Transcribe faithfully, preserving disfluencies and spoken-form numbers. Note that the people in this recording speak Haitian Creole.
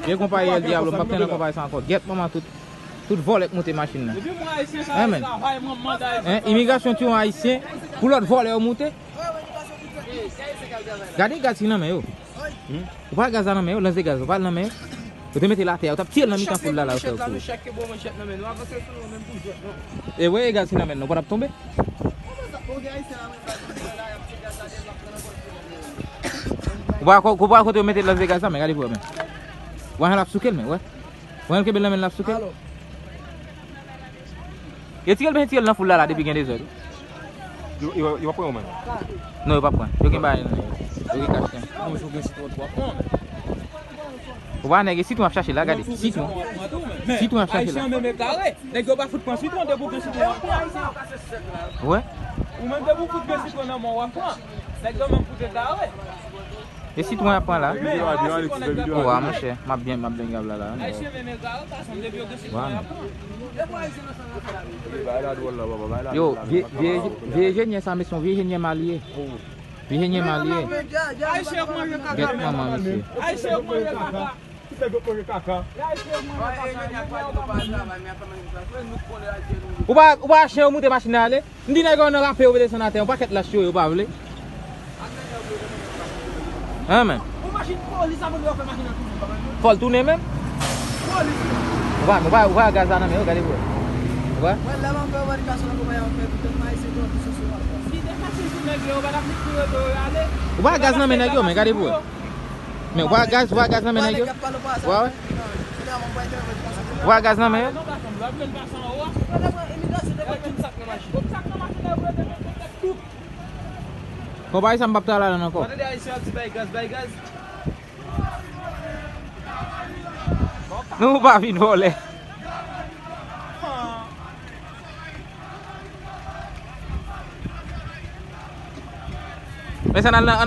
Vye konpayi El Diablo, m p ap tann nan konpayi sa ankò. Gyèt manman tout, tout vòlè k moute machin nan. Hein, men. Hein, imigrasyon tiye yon ayisyen pou lòt vòlè yo moute. Gade gaz ki nan men yo. Ou pa gaz la nan men yo, lans de gaz, ou pa l nan men yo. Yo te mete l atè, yo t ap tiye l nan mitan foul la, la, yo fè l kouri. E wè, e gaz ki nan men nou, ou pa t ap tonbe. Ou pa, ou pa kote yo mete lans de gaz la, men gade pou wè, men. Ou pa jan l ap souke l, men, wè. Ou pa jan l kenbe l nan men l ap souke l. Yo tire l, men tire l nan foul la, la, depi gen dezòd. Yo, yo, yo pa pran yo menm. Non, yo pa pran. Yo gen bagay nan men yo. Yo gen kach nan. Ou pa nèg, e sitwon ap chache la, gade. Sitwon. Sitwon ap chache la. Ayisyen menm egare. Nèg yo pa fout pran sitwon, depi w gen sitwon, w ap pran. Wè. Ou menm depi w fout gen sitwon nan men w, w ap pran. Nèg yo menm fout egare. E sitwon ap pran la? Ou a, monchè, m ap byen, m ap byen gab la, la. Ayisyen menm egare, gason, depi yo gen sitwon, y ap pran. Yo, vye, vye, vye enjenyè sa, men se yon vye enjenyè malye. Vye enjenyè malye. Ayisyen ap manje kaka. Gèt manman misye. Ayisyen ap manje kaka. Ou pa, ou pa chen yo moute machin nan ale? M di nèg yo nan rape yo desann atè, yon pakèt lach yo, yo pa vle. Hein, men. Fò l tounen menm. Ou pa, ou pa, ou pa gaz la nan men yo, gade pou wè. Ou pa? Ou pa gaz nan men nèg yo, men gade pou wè. Men ou pa gaz, ou pa gaz nan men nèg yo. Ou pa wè? Ou pa gaz nan men yo. Konpayi sa m p ap travay la ankò. Nou pa vin vòlè. Men sa, ann al nan, ann